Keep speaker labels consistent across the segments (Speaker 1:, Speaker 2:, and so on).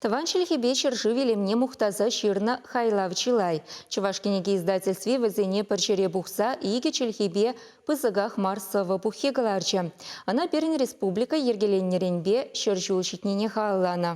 Speaker 1: Тӑван чӗлхепе ҫӗршыв илемне мухтаса ҫырнӑ хайлав чылай. Чӑваш кӗнеке издательстви вӗсене пӗр ҫӗре пухса икӗ чӗлхепе пысӑках мар сӑвӑ пуххи кӑларчӗ. Ӑна пирӗн республика йӗркеленнӗренпе 100 ҫул ҫитнине халалланӑ.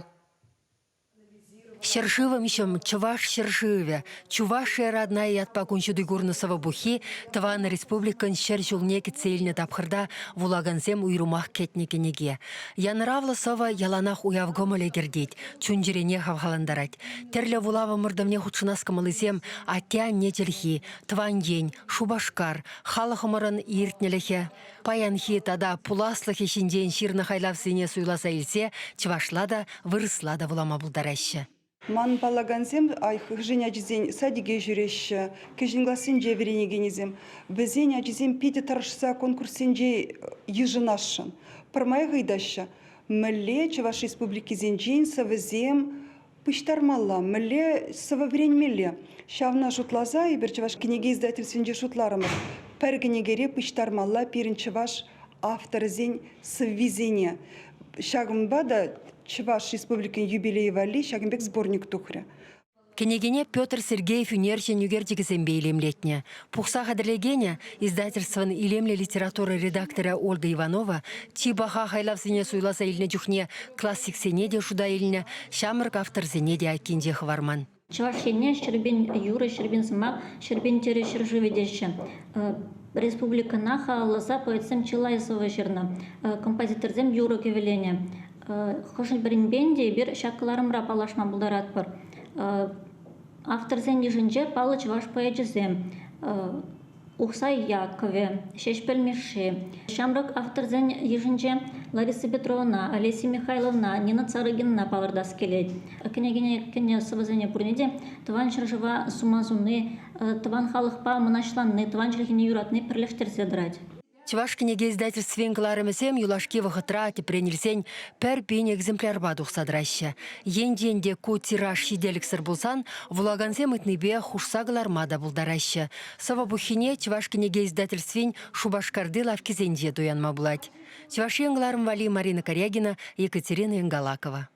Speaker 2: Ҫӗршывӑмҫӑм, Чӑваш ҫӗршывӗ, Чувашия родная ятпа кун ҫути курнӑ сӑвӑ пуххи тӑван республикӑн 100 ҫулне кӗтсе илнӗ тапхӑрта вулакансем уйрӑмах кӗтнӗ кӗнеке. Янӑравлӑ сӑвӑ яланах уяв кӑмӑлӗ кӗртет, чун-чӗрене хавхалантарать. Тӗрлӗ вулав ӑмӑртӑвне хутшӑнас кӑмӑллисем атте-анне чӗлхи, тӑван ен, Шупашкар, халӑхӑмӑрӑн иртнӗлӗхӗ, паянхи тата пуласлӑхӗ ҫинчен ҫырнӑ хайлавсене суйласа илсе чӑвашла та, вырӑсла та вулама пултараҫҫӗ.
Speaker 3: Ман паллакансем хӑшӗн ачисен садике ҫӳреҫҫӗ, кӗҫӗн классенче вӗренекенӗсем. Вӗсен ачисем питӗ тӑрӑшса конкурссенче йышӑнасшӑн. Пӗрмаях ыйтаҫҫӗ, мӗнле Чӑваш Республикисенчен сӑвӑсем пуҫтармалла, мӗнле сӑвӑ вӗренмелле. Ҫавна шутласа эпир Чӑваш кӗнеке издательствинче шутларӑмӑр. Пӗр кӗнекере пуҫтармалла пирӗн чӑваш авторӗсен сӑввисене. Ҫакӑнпа та Чӑваш Республикин юбилейӗ валли ҫакӑн пек сборник тухрӗ.
Speaker 2: Кӗнекене Петр Сергеев ӳнерҫӗн ӳкерчӗкӗсемпе илемлетнӗ. Пухса хатӗрлекенӗ, издательствӑн илемлӗ литература редакторӗ Ольга Иванова чи паха хайлавсене суйласа илнӗ чухне классиксене те шута илнӗ, ҫамрӑк авторсене те айккинче хӑварман.
Speaker 4: Чӑваш Енне 100 000 юрӑ, 100 000 сӑмах, 100 000 тӗрӗ ҫӗршывӗ теҫҫӗ. Республикӑна халалласа поэтсем чылай сӑвӑ ҫырнӑ, композиторсем юрӑ кӗвӗленӗ. Хӑшӗ-пӗринпе ӗнтӗ эпир ҫак кӑларӑмра паллашма пултаратпӑр. Авторсен йышӗнче паллӑ чӑваш поэчӗсем Ухсай Яккӑвӗ, Ҫеҫпӗл Мишши. Ҫамрӑк авторсен йышӗнче Лариса Петровна, Олеся Михайловна, Нина Царыгинӑна палӑртас килет. Кӗнекене кӗнӗ сӑвӑсене пурне те Тӑван ҫӗршыва сума суни, тӑван халӑхпа мӑнаҫланни, тӑван чӗлхене юратни пӗрлештерсе тӑрать.
Speaker 2: Чӑваш кӗнеке издательствин кӑларӑмӗсем юлашки вӑхӑтра, тӗпрен илсен, 1000 экземплярпа тухса тӑраҫҫӗ. Енчен те ку тираж ҫителӗксӗр пулсан, вулакансем ыйтнипе хушса кӑларма та пултараҫҫӗ. Сӑвӑ пуххине Чӑваш кӗнеке издательствин Шупашкарти лавккисенче туянма пулать. Чӑваш Ен кӑларӑм валли Марина Карягина, Екатерина Ингалакова.